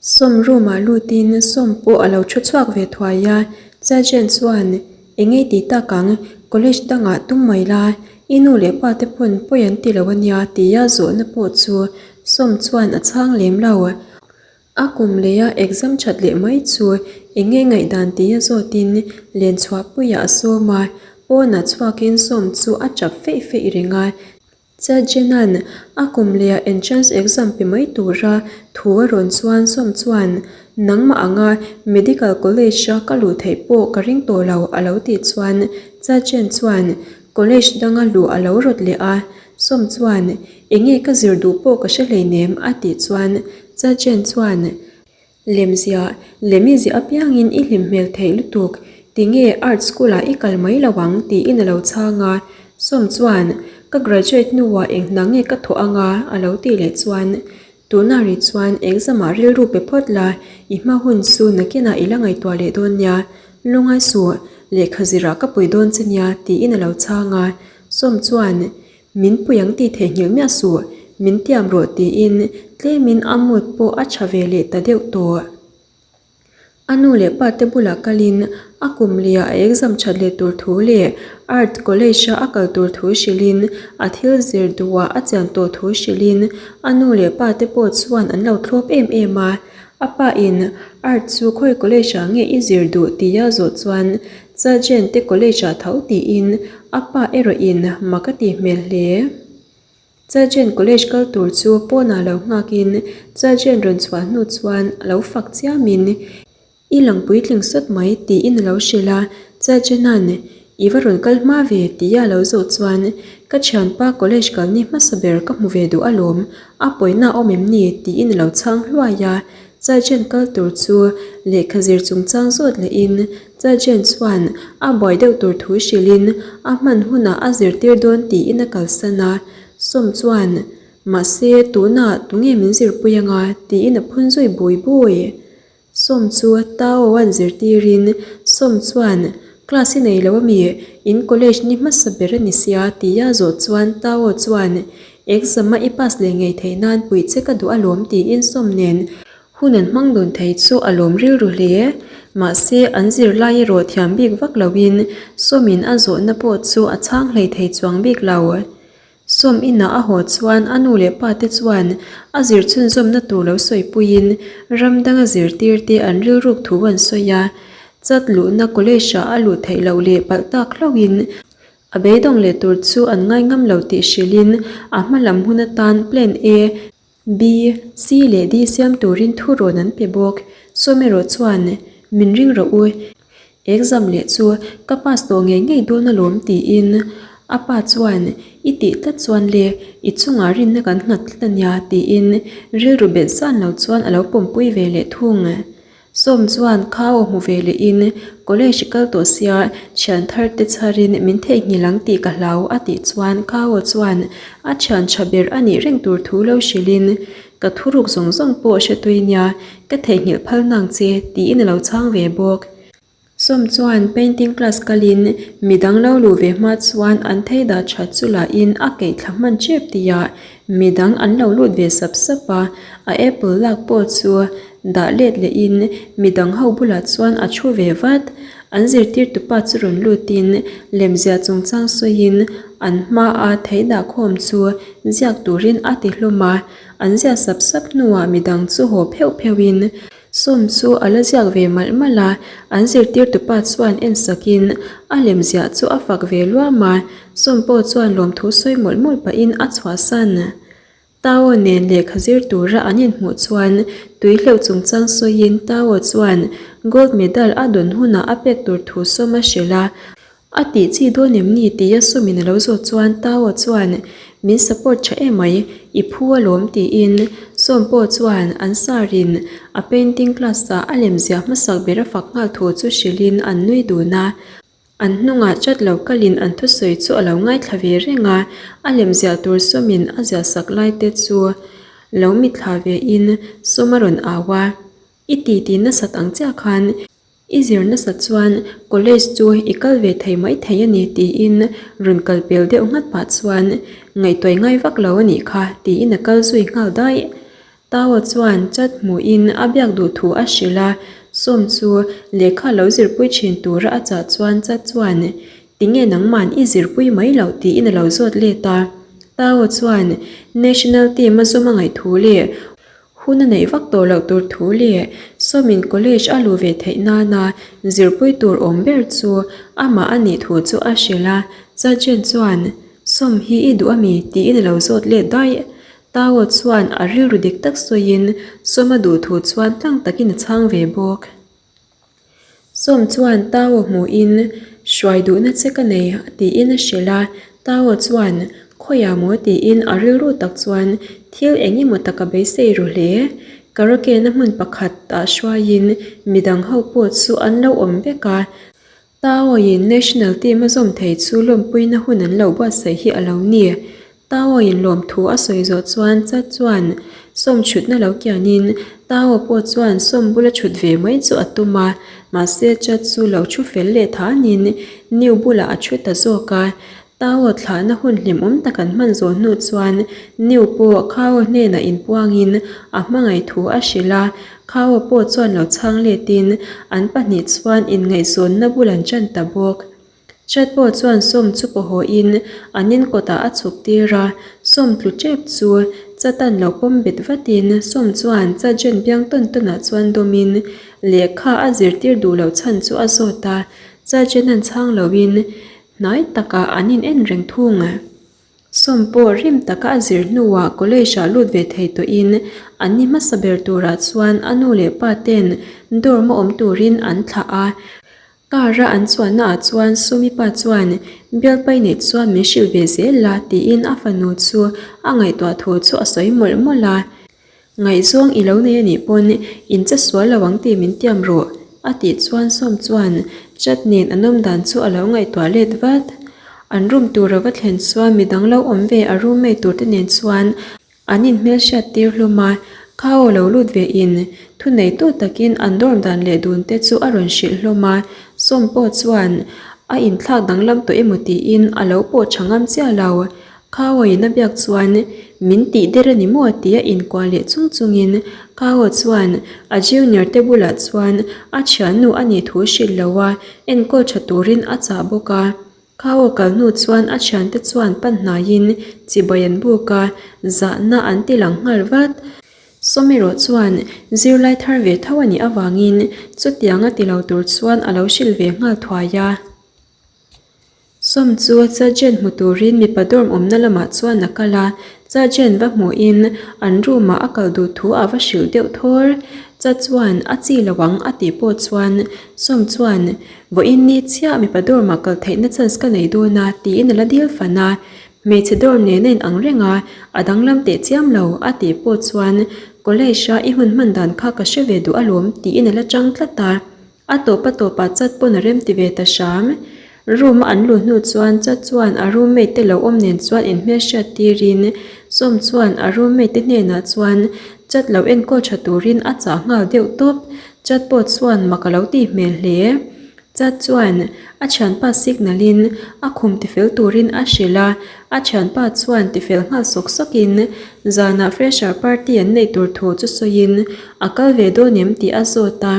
Sawm room ah lutin Sawm pawh a lo thu chhuak ve thuai a, Sergeant chuan eng nge tih tak ang, college dangah tum mai la, i nu leh pa te pawn pawi an ti lo a nia tia zawhna pawh chu Sawm chuan a chhang lem lo. A kum leh a exam that leh mai chu eng nge ngaihdan tia zawtin len chhuahpuiah a sawm a, pawnah chhuakin Sawm chu a tap feih feih reng a. Chajena'n a kum leh a entrance exam pe mai tura thu a rawn chuan sawm chuan nangmah anga medical college a ka luh theih pawh ka ring tawh lo a lo tih chuan Chajen chuan college danga luh a lo rawt leh a, sawm chuan enge ka zir duh pawh ka hre hleinem a tih chuan Chajen chuan Lemziah, lem i ziah apiangin i hlim hmel theih lutuk, tinge art school ah i kal mai lo ang tiin a lo chhang a, Sawm chuan ka graduate hnuah eng hna nge ka thawh anga a lo tih leh chuan tunah ri chuan exam ah rilru pe phawt la, i hma hun chu nakinah i la ngaihtuah leh dawn nia, lungai suh, lehkha zirah ka pui dawn che nia tiin a lo chhang a, Sawm chuan Min pui ang tih theihnghilh miah suh, min tiam rawh tiin tlemin a mood pawh a tha ve leh ta deuh tawh. A nu leh pa te bulah kalin a kum liah a exam that leh tur thu leh art college a a kal tur thu hrilhin a thil zir duhah a chian tawh thu hrilhin a nu leh pa te pawh chuan an lo thlawp em em a. A pa in art chu khawi college ah nge i zir duh tia zawh chuan Sergeant te college ah tho tiin a pa erawh in mak a tih hmel hle. Sergeant college kal tur chu pawnah lo nghak in Sergeant rawn chhuah hnu chuan a lo fak chiam in i lang puitling sawt mai tiin a lo hrilh a, Sergeant an i va rawn kal hma ve tia a lo zawh chuan ka thianpa college kal ni hmasa ber ka hmu ve duh alawm a pawina a awm em ni tiin a lo chhang hluai a, Sergeant kal tur chu lehkha zir chungchang zawt lehin Sergeant chuan a buai deuh tur thu hrilhin a hman hunah a zirtir dawn tiin a kalsan a, Sawm chuan, Mahse, tunah tunge min zirpui anga? tiin a phun zui bui bui. Sawm chu Tao an zirtirin Sawm chuan, Class i nei lo ami? In college ni hmasa ber a ni sia tia zawh chuan Tao chuan, Exam a i pass leh ngei theih nan puih che ka duh alawm tiin Sawm nen Hun an hmang dun thei chu a lawm rilru hle. Mahse, an zirlai erawh thiam bik vak loin Sawmin a zawhna pawh chu a chhang hlei thei chuang bik lo. Sawm inah a haw chuan a nu leh pa te chuan a zir chhunzawmna tur lo sawipuiin ram danga zirtirte an rilruk thu an sawi a. Chat luhna college-ah a luh theih loh leh palh tak hlauhin a beidawng leh tur chu an ngai ngam lo tih hrilhin a hma lam hun atan plan A, B, C leh D siam turin thu rawn an pe bawk. Sawm erawh chuan, Min ring rawh u, exam leh chu ka pass tawh ngei ngei dawn alawm tiin a pa chuan, I tih tlat chuan le, i chungah rinna kan nghat tlat a nia tiin rilru belh san lo chuan a lo pawmpui ve leh thung. Sawm chuan kha aw hmu ve leh in college kal tawh sia thian thar te chhar in min theihnghilh ang tih ka hlau a tih chuan kha aw chuan a thian tha ber a nih reng tur thu lo hrilh in ka thuruk zawng zawng pawh hre tui nia ka theihnghilh phal nang che tiin a lo chhang ve bawk. Sawm chuan painting class kalin midang lo luh ve hma chuan an thei dah that chu lahin a keih thla hman tep tihah midang an lo lut ve sap sap a, a apple lak pawh chu dah let lehin midang ho bulah chuan a thu ve vat. An zirtirtupa chu rawn lutin lemziah chungchang sawiin an hmaa thei dah khawm chu ziak turin a ti hlawm a, an ziah sap sap hnuah midang chu haw pheuh pheuhin Sawm chu a la ziak ve malh malh a, an zirtirtupa chuan en sakin a lem ziah chu a fak ve luam a, Sawm pawh chuan lawmthu sawi mawlh mawlh pahin a chhuahsan. Tao nen lehkha zir tura an inhmuh chuan tui hleuh chungchang sawiin Tao chuan gold medal a dawn hunah a pek tur thu Sawm a hrilh a, A tih chi dawn em ni tia Sumin a lo zawt chuan Tao chuan min support tha emai, i phu alawm tiin Sawm pawh chuan an sarin a painting class ah a lem ziah hmasak ber a fak nghal thu chu hrilhin an nui dun a. An hnungah chat lo kalin an thusawi chu a lo ngaithla ve reng a, a lem ziah tur Sumin a ziah sak lai te chu lo mitthla ve in Sawm a rawn au a, I ti ti nasat ang chiah khan I zir nasat chuan college chu i kal ve thei mai thei a ni tiin rawn kal pel deuh nghat pah chuan ngaihtuai ngai vak lo a nih kha tiin a kal zui nghal daih. Tao chuan chat hmuhin a biak duh thu a hrilh a, Sawm chu lehkha lo zirpui thin tura a chah chuan chat chuan Tinge nangman i zirpui mai loh tiin a lo zawt let a. Tao chuan National team a zawm a ngaih thu leh hun a neih vak tawh loh tur thu leh Sawmin college a luh ve theih nana zirpui tur awm ber chu amah a nih thu chu a hrilh a. Chajen chuan Sawm hi i duh ami tiin a lo zawt let daih. Tao chuan a rilru dik tak sawiin Sawm a duh thu chuan tlang takin a chhang ve bawk. Sawm chuan Tao hmuhin, Hruai duhna che ka nei, tiin a hrilh a. Tao chuan, Khawiah maw? tiin a rilru tak chuan thil eng emaw tak a beisei ru hle. Karaoke-na hmun pakhat ah hruaiin midang ho pawh chu an lo awm vek a. Tao-in national team a zawm thei chu lawmpuina hun an lo buatsaih hi a lo ni. Tao-in lawmthu a sawi zawh chuan Chat chuan sawm chhutna lo kianin Tao pawh chuan sawm bula chhut ve mai chu a tum a, mahse Chat chu lo thu fel leh thanin Niu bulah a thu ta zawk a. Tao thlahna hun hlimawm tak an hman zawh hnu chuan Niu pawh Khao hnenah inpuangin a hmangaih thu a hrilh a, Khao pawh chuan lo chhang letin an pahnih chuan inngaihzawnna bul an ṭan ta bawk. Chat pawh chuan sawm chu pawhawhin an in kawtah a chhuk tir a, sawm tlu tep chu chatan lo pawm bet vatin sawm chuan chatjen biang tawn tawnah chuan dawmin lehkha a zirtir duh loh chhan chu a zawt a, chatjen an chhang loin hnai takah an in en reng thung. Sawm pawh rim taka a zir hnuah college ah lut ve thei tawhin an ni hmasa ber turah chuan a nu leh pa ten dorm a awm turin an thlah a. Car a an chuanna ah chuan Sumi pa chuan bialpai neih chuan min hrilh ve zel la tiin a fanu chu a ngaihtuah thu chu a sawi mawlh mawlh a. Ngaihzawng i lo nei a nih pawn in che sual lo ang tih min tiam rawh a tih chuan Sawm chuan chat nen an awm dan chu a lo ngaihtuah let vat. An room tur a va thlen chuan midang lo awm ve a roommate tur te nen chuan An inhmelhriat tir hlawm a, Khao lo lut ve in thuneitu takin an dorm dan leh dun te chu a rawn hrilh hlawm a, Sawm pawh chuan a inthlak danglam tawh emaw tiin a lo pawh tha ngam chiah lo. Khao in a biak chuan min tih der a ni maw tia inkuah leh chung chungin Khao chuan a junior te bulah chuan a thiannu a nih thu hrilh lo a, enkawl tha turin a chah bawk a. Khao kal hnu chuan a thiante chuan pan hnaiin chibai an buk a, zahna an ti lang nghal vat. Sawm erawh chuan zirlai thar ve tho a nih avangin chutiang a ti lo tur chuan a lo hrilh ve nghal thuai a. Sawm chu Chajen hmu turin mipa dorm awmna lamah chuan a kal a, Chajen va hmuhin an room ah a kal duh thu a va hrilh deuh thawr. Cha chuan a chi lo ang a tih pawh chuan Sawm chuan Vawiin ni chiah mipa dorm ah kal theihna chance ka nei dawn a tiin a la dil fan a, hmeichhe dorm nen a inang reng a, a danglam teh chiam lo a tih pawh chuan college a i hun hman dan kha ka hre ve duh alawm tiin a la chang tlat a, a tawp a tawpah chat pawn a rem ti ve ta hram. Room a an luh hnu chuan chat chuan a roommate te lo awm nen chuan inhmelhriat tirin Sawm chuan a roommate te hnenah chuan chat lo enkawl tha turin a chah nghal deuh tawp. Chat pawh chuan mak a lo tih hmel hle. Chat chuan a thianpa signal in a khum tifel turin a hrilh a, a thianpa chuan tifel nghal sawk sawk in zanah fresher party an neih tur thu chu sawiin a kal ve dawn em tih a zawt a.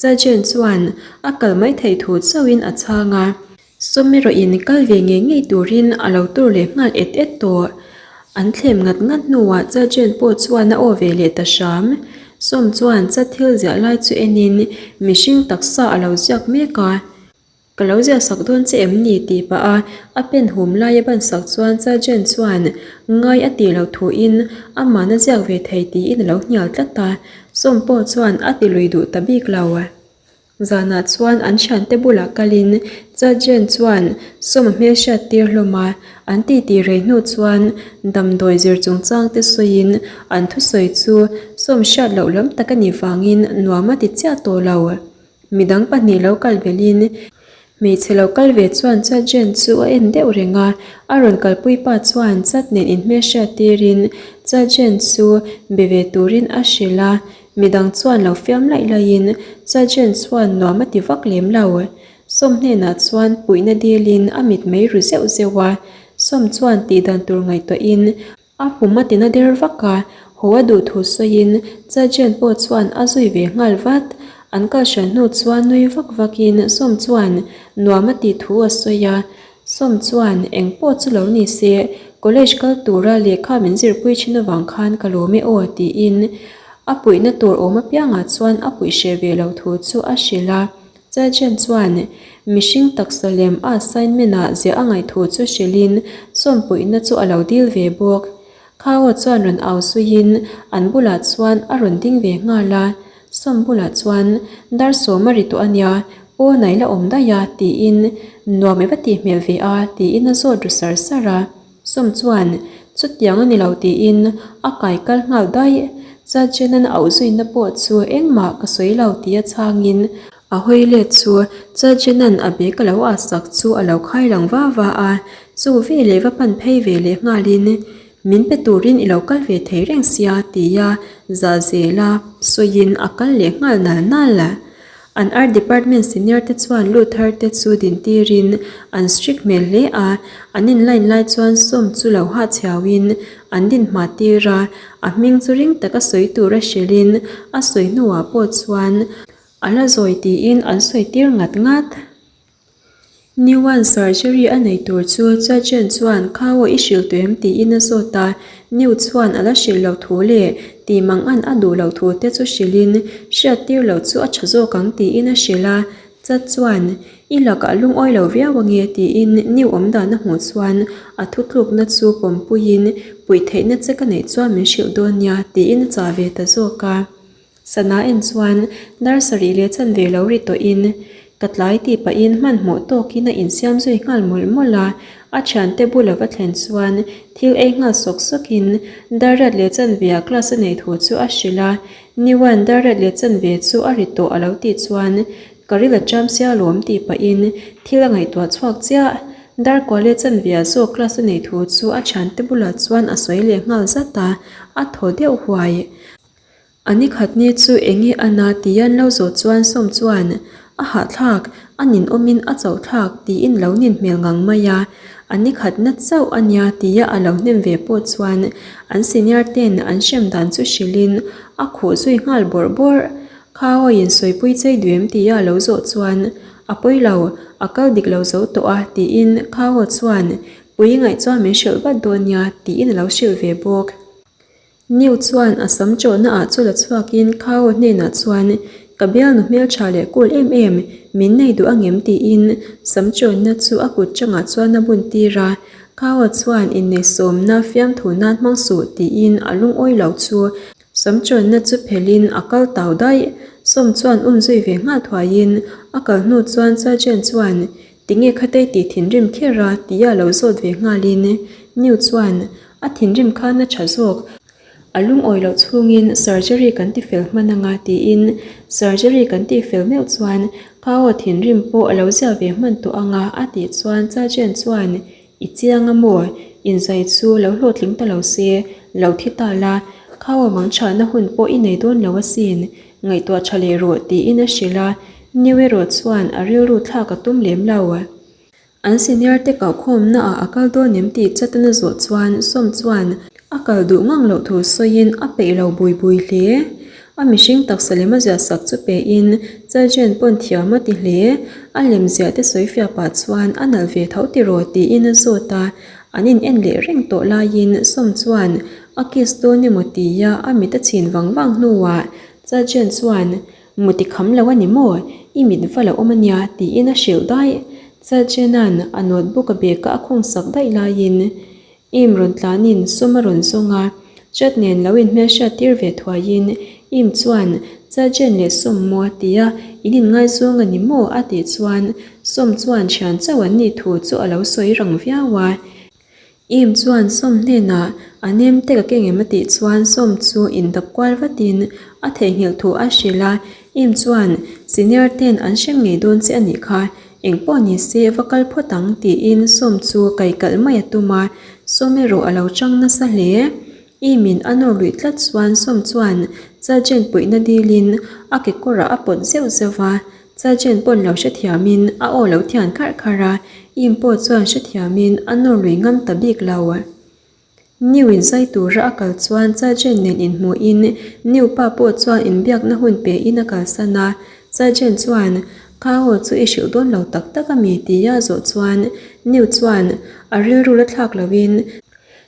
Chajen chuan a kal mai theih thu chauhin a chhang a. Sawm erawh in kal ve ngei ngei turin a lo tur leh nghal et et tawh. An thlem ngat ngat hnuah Chajen pawh chuan a aw ve leh ta hram. Sawm chuan chat thil ziah lai chu enin mihring taksa a lo ziak mek a. Ka lo ziah sak dawn che em ni tih pah a a pen hum lai a ban sak chuan Chajen chuan ngai a tih loh thuin amahna ziak ve thei tiin a lo hnial tlat a. Sawm pawh chuan a ti lui duh ta bik lo. Zanah chuan an thiante bulah kalin Chajen chuan Sawma hmelhriat tir hlawm a, an titi rei hnu chuan damdawi zir chungchang te sawiin an thusawi chu Sawm hriat loh lam tak a nih vangin nuam a ti chiah tawh lo. Midang pahnih lo kal belhin Hmeichhe lo kal ve chuan Chajen chu a en deuh reng a, a rawn kalpui pa chuan chat nen inhmelhriat tirin Chajen chu be ve turin a hrilh a, midang chuan lo fiam laih laihin Chajen chuan nuam a ti vak lem lo. Sawm hnenah chuan puihna dilin a mit mei ru zeuh zeuh a, Sawm chuan tihdan tur ngaihtuahin A pum a tina der vak a, Haw a duh thu sawiin Chajen pawh chuan a zui ve nghal vat. An kal hran hnu chuan nui vak vakin Sawm chuan nuam a tih thu a sawi a. Sawm chuan eng pawh chu lo ni se, college kal tura lehkha min zirpui thin avang khan ka lawm e aw tiin a puihna tur awm apiangah chuan a puih hreh ve lo thu chu a hrilh a. Chajen chuan mihring taksa lem a assignment ah ziah a ngaih thu chu hrilhin Sawm puihna chu a lo dil ve bawk. Khao chuan rawn au suiin an bulah chuan a rawn ding ve nghal a, Sawm bulah chuan dar sawm a ri tawh a nia, pawn a ila awm daih a tiin nuam i va tih hmel ve a tiin a zawt ru sar sar a. Sawm chuan chutiang a ni lo tiin a kai kal nghal daih. Chachenan a auh zuina pawh chu engmah ka sawi lo tia chhangin A hawi let chu Chajenan a bag a lo ah sak chu a lo khai lang va va a, chu veleh va pan phei ve leh nghalin, Min pe turin i lo kal ve thei reng sia tia zah zela sawiin a kal leh nghal nal nal. An art department senior te chuan lut thar te chu din tirin an strict hmel hle a, an in line lai chuan sawm chu lo hahchhiauin an din hma tir a, a hming chu ring taka sawi tura hrilhin a sawi hnuah pawh chuan A la zawi tiin an sawi tir ngat ngat. New One surgery a nei tur chu Chachen chuan Khao i hrilh tawh em tiin a zawt a, New chuan a la hrilh loh thu leh tih mang an a duh loh thu te chu hrilhin hriat tir loh chu a tha zawk ang tiin a hrilh a, Chat chuan i lakah lungawi lo viau ange tiin New awmdan a hmuh chuan a thutlukna chu pawmpuiin puih theihna che ka neih chuan min hrilh dawn nia tiin a chah ve ta zawk a. Sana en chuan dar sarih leh chanve lo ri tawhin ka tlai tih pahin hmanhmawh tawkin a insiam zui nghal mawlh mawlh a, a thiante bula va thlen chuan thil ei nghal sawk sawkin dar riat leh chanveah class a neih thu chu a hrilh a, Niwan dar riat leh chanve chu a ri tawh a lo tih chuan ka ril a ṭam sia lawm tih pahin thil a ngaihtuah chhuak chiah. Dar kua leh chanveah zawk class a neih thu chu a thiante bulah chuan a sawi leh nghal zat a, a thaw deuh huai. A ni khat ni chu enge a na tih an lo zawh chuan Sawm chuan a hahthlak, a nin awmin a chauhthlak tiin lo nin hmel ngang mai a. A ni khat na chauh a nia tia a lo hnem ve pawh chuan an senior ten an hrem dan chu hrilhin a khuh zui nghal bawrh bawrh. Kha awiin sawipui chei duem tia a lo zawh chuan a pawi lo, a kal dik lo zo tawh a tiin Kha aw chuan pui ngaih chuan min hrilh vat dawn nia tiin a lo hrilh ve bawk. New chuan a sam chawhna ah chu la chhuakin Khao hnenah chuan Ka bialnu hmeltha leh cool em em, min nei duh angem tiin sam chawhna chu a kut changah chuan a bun tir a. Khao chuan inneisawmna fiamthu nan hmang suh tiin a lungawi lo chu sam chawhna chu phelhin a kal tau daih. Sawm chuan um zui ve nghal thuaiin a kal hnu chuan Sergeant chuan Tinge khatei tih thinrim kher a tia lo zawt ve nghalin New chuan A thinrim khan a tha zawk. A lungawi loh chhungin surgery kan ti fel hman anga tiin surgery kan tih fel meuh chuan ka aw thinrim pawh a lo ziah ve hman tawh anga a tih chuan Chajen chuan I chiang a maw? Inzai chu lo hlawhtling ta lo se, lo thi ta la, kha aw mang chhahna hun pawh i nei dawn lo asin, ngaihtuah tha leh rawh tiin a hrilh a, New erawh chuan a rilru thlak a tum lem lo. An senior te kalkhawmna ah a kal dawn em tih chat a zawh chuan Sawm chuan a kal duh ngang loh thu sawiin a peih lo bui bui hle. A mihring taksa lem a ziah sak chu pe in Chalchen pawn thiam a ti hle. A lem ziah te sawi fiah pah chuan a nalh ve tho tiraw tiin a zawt a, an in en leh reng tawh laiin Sawm chuan a kiss dawn emaw tia a mit a chhin vang vang hnuah Chalchen chuan Mu ti kham lo a ni maw? I mit va la awm a nia tiin a hrilh daih. Chalchena'n a notebook a bag a a khung sak daih laiin Im rawn tlanin sum a rawn zawng a, Chat nen lo inhmelhriat tir ve thuaiin Im chuan Chalchen leh Sawm maw tia in inngaizawng a ni maw a tih chuan Sawm chuan thian chauh an nih thu chu a lo sawi rang viau a. Im chuan Sawm hnenah a nem te ka keng em a tih chuan Sawm chu indap kual vatin a theihnghilh thu a hrilh a, Im chuan senior ten an hrem ngei dawn che a nih kha, engpawh ni se va kal phawt ang tiin Sawm chu kai kalh mai a tum a, Sawm erawh a lo chang nasa hle. Im in a nawr luih tlat chuan Sawm chuan Chalchen puihna dilin a kekawrah a pawt zeuh zeuh va, Sergeant pawn lo hrethiamin a aw lo thian kharh kharh a, Im pawh chuan hrethiamin a nawr lui ngam ta bik lo. New in zai tura a kal chuan Sergeant nen inhmuhin New pa pawh chuan inbiakna hun pein a kalsan a. Sergeant chuan, Kha aw chu i hrilh dawn lo tak tak a mi? tia a zawh chuan New chuan a rilru la thlak loin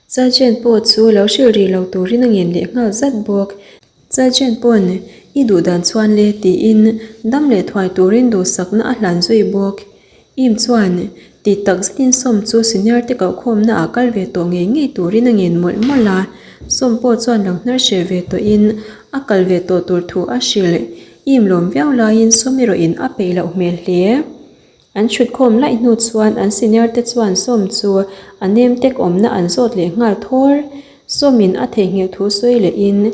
Sergeant pawh chu lo hrilh rih lo turin a ngen leh nghal zat bawk. Sergeant pawn i duh dan chuan le tiin dam leh thuai turin duhsakna a hlan zui bawk. Im chuan ti tak zetin Sawm chu senior te kohkhawmna ah kal ve tawh ngei ngei turin a ngen mawlh mawlh a. Sawm pawh chuan lo hnar hreh ve tawhin a kal ve tawh tur thu a hrilh. Im lawm viau laiin Sawm erawhin a peih loh hmel hle. An chhutkhawm laih hnu chuan an senior te chuan Sawm chu a nem tek awmna an zawt leh nghal thawr. Sawmin a theihnghilh thu sawi lehin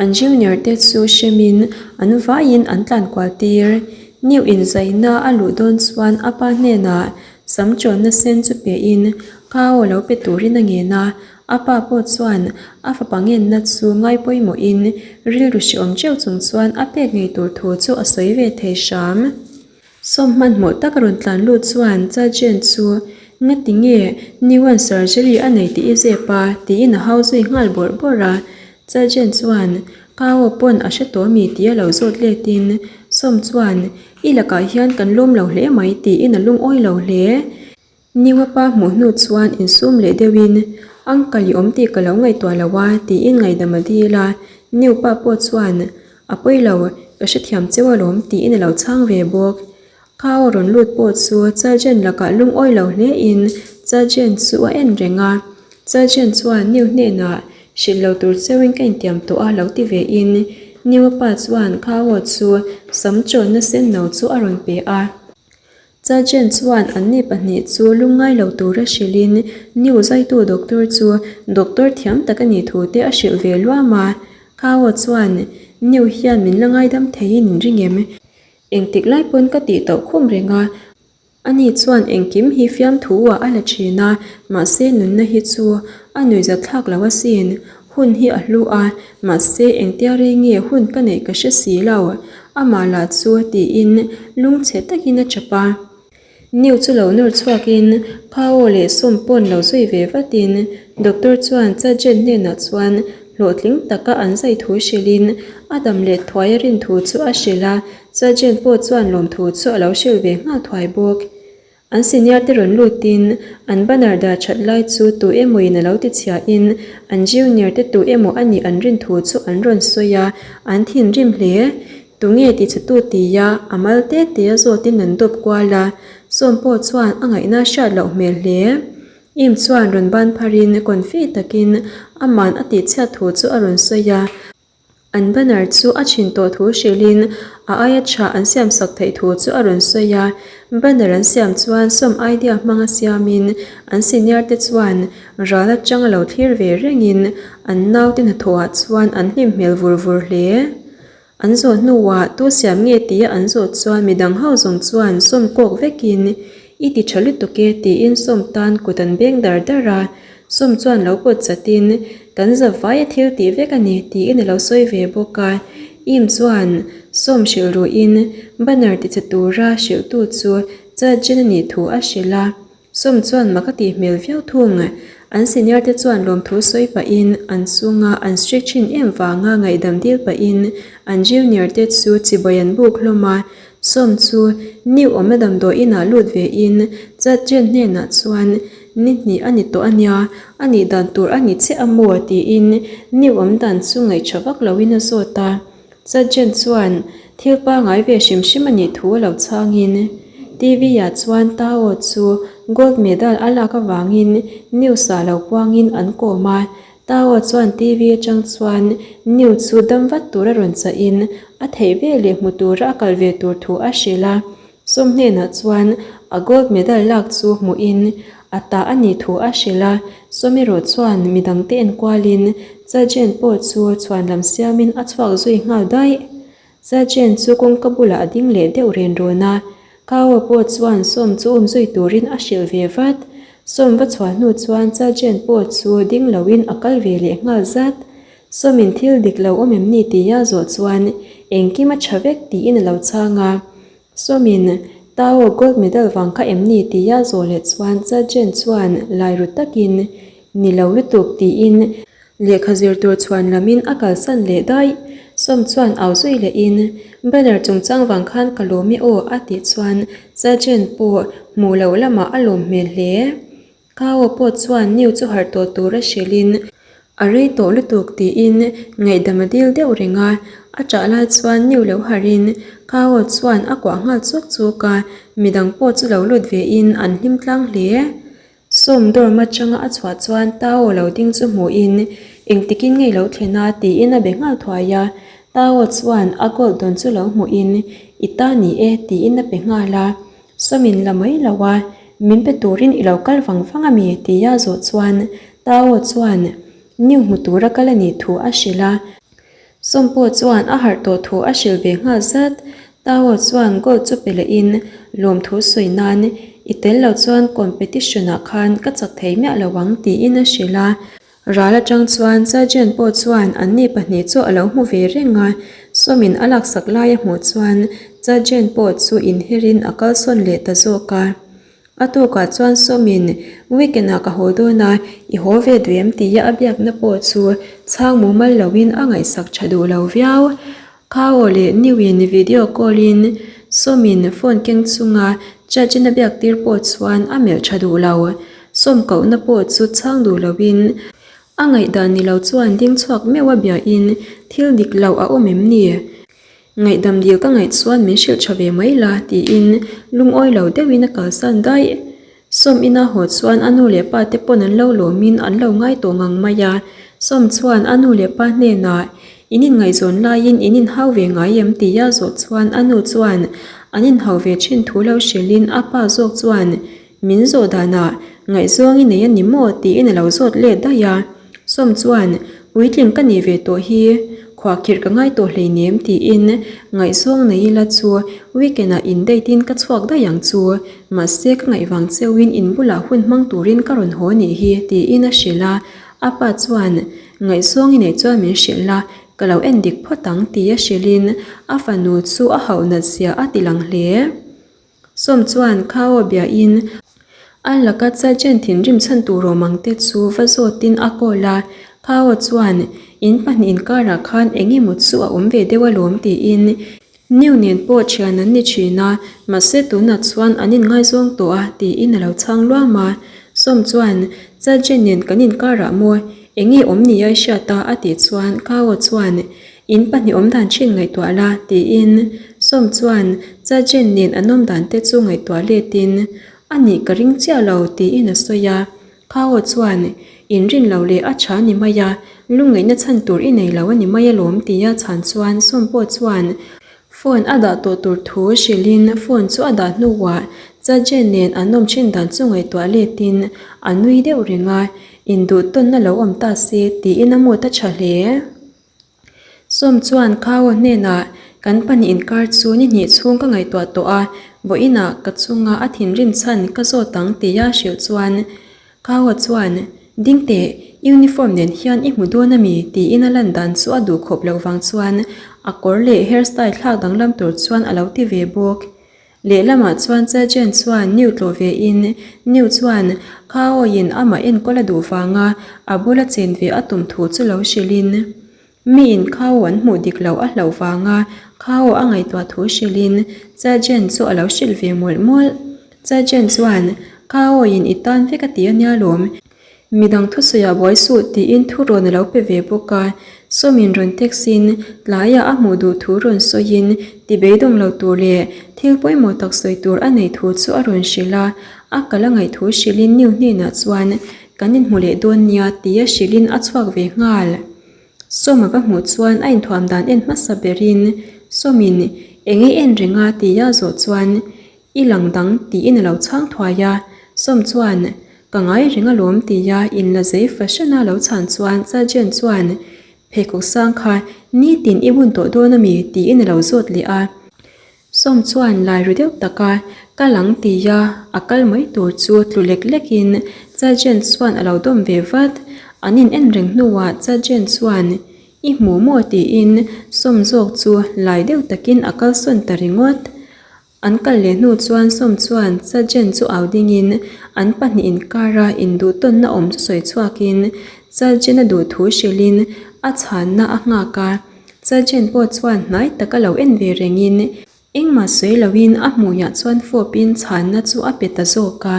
an junior te chu hremin an vaiin an tlan kual tir. New inzaina a luh dawn chuan a pa hnenah sam chawnna sen chu pehin ka aw lo pe turin a ngen a, a pa pawh chuan a fapa ngenna chu ngai pawimawhin rilru hreawm teuh chung chuan a pek ngei tur thu chu a sawi ve thei hram. Sawm hmanhmawh tak a rawn tlan lut chuan Sergeant chu Ngati nge New-a'n surgery a nei tih i zep a? tiin a hau zui nghal bawrh bawrh a. Sergeant chuan Ka aw pawn a hre tawh mi tih a lo zawt letin Sawm chuan I lakah hian kan lawm lo hle mai tiin a lungawi lo hle. Niwa pa hmuh hnu chuan insum leh deuhin, Uncle i awm tih ka lo ngaihtuah lo a, tiin ngaihdam a dil a. Niu pa pawh chuan, A pawi lo, ka hrethiam cheu alawm, tiin a lo chhang ve bawk. Ka aw rawn lut pawh chu Sergeant lakah lungawi lo hlein Sergeant chu a en reng a. Sergeant chuan Niu hnenah, Hrilh lo tur cheuin ka intiam tawh a lo ti vein Niu pa chuan Ka aw chu sam chawnna senno chu a rawn pe a. Sergeant chuan anni pahnih chu lungngai lo tura hrilhin New zaitu doctor chu doctor thiam tak a nih thu te a hrilh ve luam a. Kao chuan New hian min la ngaidam theiin in ring em? Engtik lai pawn ka tih tauh khum reng a. Ani chuan engkim hi fiamthu ah a la thin a, mahse nunna hi chu a nuihzat thlak lo asin. Hun hi a hlu a, mahse engtia rei nge hun ka neih ka hre si lo, amah lah chu tiin lungchhe takin a chap a. New chu lo nawr chhuakin Khao leh Sawm pawn lo zui ve vatin Doctor chuan Sergeant hnenah chuan hlawhtling taka an zai thu hrilhin a dam leh thuai a rin thu chu a hrilh a, Sergeant pawh chuan lawmthu chu a lo hrilh ve nghal thuai bawk. An senior te rawn lutin an banner dah that lai chu tu emawin a lo ti chhiahin an junior te tu emaw a nih an rin thu chu an rawn sawi a, an thinrim hle. Tunge ti chhe tu tia a mal te te a zawtin an dawp kual a, Sawm pawh chuan a ngaihna hriat loh hmel hle. Im chuan rawn ban pharin confi takin aman a tihchhiat thu chu a rawn sawi a. An banner chu a chhin tawh thu hrilhin a aia tha an siam sak theih thu chu a rawn sawi a. Banner an siam chuan sawm idea hmanga siamin an senior te chuan ral atang a lo thlir ve rengin an naute hnathawhah chuan an hlim hmel vur vur hle. An zawh hnuah tu siam nge tia an zawh chuan midang ho zawng chuan sawm kawk vekin I ti tha lutuk e tiin sawm tan kut an beng dar dar a. Sawm chuan lo pawt chatin, Kan za vai a thil tih vek a ni, tiin a lo sawi ve bawk a. Im chuan sawm hrilh ruhin banner tichhe tura hrilhtu chu Judge-in a nih thu a hrilh a. Sawm chuan mak a tih hmel viau thung. An senior te chuan lawmthu sawi pahin an chunga an strict thin em vanga ngaihdam dil pahin an junior te chu chibai an buk hlawm a. Sawm chu New awmna damdawi inah lut ve in Judge hnenah chuan Ni hnih a ni tawh a nia, a nih dan tur a ni chiah a maw? tiin New awm dan chu ngaihṭha vak loin a zawt a. Sergeant chuan thil pangai ve hrim hrim a nih thu a lo chhangin TV-ah chuan Tao chu gold medal a lak avangin news ah lo puangin an kawm a. Tao chuan TV atang chuan news chu dam vat tura rawn chahin a theih ve leh hmu tura a kal ve tur thu a hrilh a. Sum hnenah chuan a gold medal lak chu hmuhin a ta a nih thu a hrilh a, Sum erawh chuan midangte enkualin Sergeant pawh chu chhuan lam siamin a chhuak zui nghal daih. Sergeant chu kawngka bulah a ding leh deuh ren rawn a, Kao pawh chuan Sum chu um zui turin a hrilh ve vat. Sum va chhuah hnu chuan Sergeant pawh chu ding loin a kal ve leh nghal zat. Sawmin thil dik lo awm em ni tia zawh chuan engkim a tha vek tiin a lo chhang a. Sawmin Tao gold medal vang kha em ni tia zawh leh chuan Sergeant chuan lai ru takin. Ni lo lutuk tiin lehkha zir tur chhuan lamin a kalsan leh daih. Sawm chuan au zui lehin, Banner chungchang vang khan ka lawm e aw a tih chuan Sergeant pawh hmuh loh lamah a lawm hmel hle. Kau pawh chuan New chu harh tawh tura hrilhin a rei tawh lutuk tiin ngaihdam a dil deuh reng a, a ṭah lai chuan New lo harhin Kau chuan a kuah nghal chuk chuk a, midang pawh chu lo lut vein an hlim tlang hle. Sawm dorm atanga a chhuah chuan Tao lo ding chu hmuhin engtikin ngei lo thlen a tiin a be nghal thuai a, Tao chuan a gold dawn chu lo hmuhin I ta ni e tiin a pe nghal a. Sawmin la mai lo a, min pe turin i lo kal vang vang a mi? tia zawh chuan Tao chuan New hmu tura kal a nih thu a hrilh a. Sawm pawh chuan a harh tawh thu a hrilh ve nghal zat. Tao chuan gold chu pe lehin lawmthu sawi nan i tel lo chuan competition ah khan ka chak thei miah lo ang tiin a hrilh a. Ral atang chuan Sergeant pawh chuan anni pahnih chu a lo hmu ve reng a, Sawmin a laksak lai a hmuh chuan Sergeant pawh chu inherin a kalsawn leh ta zawk a. A tukah chuan Sawmin weekend ah ka haw dawn a, i haw ve duh em tia a biakna pawh chu chhang mumal loin a ngaihsak tha duh lo viau. Khao leh New in video call in Sawmin phone keng chunga Judge-in a biak tir pawh chuan a melh tha duh lo. Sawm kohna pawh chu chhang duh loin a ngaihdan ni lo chuan ding chhuak meuh a biain thil dik loh a awm em ni? Ngaihdam dil ka ngaih chuan min hrilh tha ve mai la tiin lungawi lo deuhin a kalsan daih. Sawm ina haw chuan a nu leh pa te pawn an lo lawmin an lo ngai tawh ngang mai a. Sawm chuan a nu leh pa hnenah, In inngaihzawn laiin in inhau ve ngai em? tia zawh chuan a nu chuan an inhau ve thin thu lo hrilhin a pa zawk chuan, Min zawh danah ngaihzawng i nei a ni maw? tiin a lo zawt let daih a. Sawm chuan, Puitling ka nih ve tawh hi, khuahkhirh ka ngai tawh hleinem tiin ngaihzawng nei ila chu weekend ah in date in ka chhuak daih ang chu, mahse ka ngaihvang cheuhin in bulah hun hmang turin ka rawn haw nih hi tiin a hrilh a, a pa chuan, Ngaihzawng i neih chuan min hrilh la, ka lo en dik phawt ang tia hrilhin a fanu chu a hauh nat zia a ti lang hle. Sawm chuan Khao biain a laka Sergeant thinrim chhan tur awm ang te chu va zawtin a call a, Khao chuan in pahnih inkarah khan eng emaw chu a awm ve deuh alawm tiin New nen pawh thian an ni thin a, mahse tunah chuan an inngaizawng tawh a tiin a lo chhang luam a. Sawm chuan Sergeant nen kan inkarah maw eng nge awm nia i hriat a a tih chuan Khao chuan In pahnih awm dan thin ngaihtuah la, tiin Sawm chuan Sergeant nen an awm dan te chu ngaihtuah letin, A nih ka ring chiah lo, tiin a sawi a. Khao chuan, In rin lo leh a tha ni mai a, lungngaihna chhan tur i nei lo a ni mai alawm, tia chhan chuan Sawm pawh chuan phone a dah tawh tur thu hrilhin phone chu a dah hnuah Sergeant nen an awm thin dan chu ngaihtuah letin a nui deuh reng a, Induhtawnna lo awm ta se, tiin a mood a tha hle. Sawm chuan Khao hnenah, Kan pahnih inkar chu ni hnih chhung ka ngaihtuah tawh a, vawiinah ka chunga a thinrim chhan ka zawt ang tia hrilh chuan Khao chuan, Ding teh, uniform nen hian i hmu dawn a mi? tiin a lan dan chu a duh khawp loh vang chuan a kawr leh hairstyle thlak danglam tur chuan a lo ti ve bawk. Lehlamah chuan Sergeant chuan New tlawh ve in, New chuan Khaoin amah enkawl a duh vanga a bula chen ve a tum thu chu lo hrilh in, miin Khao an hmuh dik loh a hlauh vanga Khao a ngaihtuah thu hrilh in Sergeant chu a lo hrilh ve mawlh mawlh. Sergeant chuan, Khaoin i tan vek a ti a nia lawm. Midang thusawiah buai suh tiin thu rawn a lo pe ve bawk a, Sawmin rawn text in tlaiah a hmuh duh thu rawn sawiin ti beidawng lo tur leh thil pawimawh tak sawi tur a neih thu chu a rawn hrilh a, a kal a ngaih thu hrilhin New hnenah chuan kan inhmu leh dawn nia tia hrilhin a chhuak ve nghal. Sawma va hmuh chuan a inthuam dan en hmasa berin Sawmin eng ei en reng a tia zawh chuan I lang dang tiin a lo chhang thuai a, Sawm chuan, Ka ngai reng alawm tia in la zei fashion a lo chhan chuan Sergeant chuan, Pheikhawk sang kha nitin i bun tawh dawn ami? tiin a lo zawt leh a. Sawm chuan lai ru deuh taka ka lang tia a kal mai tur chu tlu lek lekin Sergeant chuan a lo dawm ve vat. An in en reng hnuah Sergeant chuan, I hmu maw? tiin Sawm zawk chu lai deuh takin a kalsawn ta ringawt. An kal leh hnu chuan Sawm chuan Sergeant chu au dingin an pahnih inkara induhtawnna awm chu sawi chhuakin Sergeant a duh thu hrilhin a chhanna a nghak a. Sergeant pawh chuan hnai taka lo en ve rengin engmah sawi loin a hmuiah chuan fawpin chhanna chu a pe ta zawk a.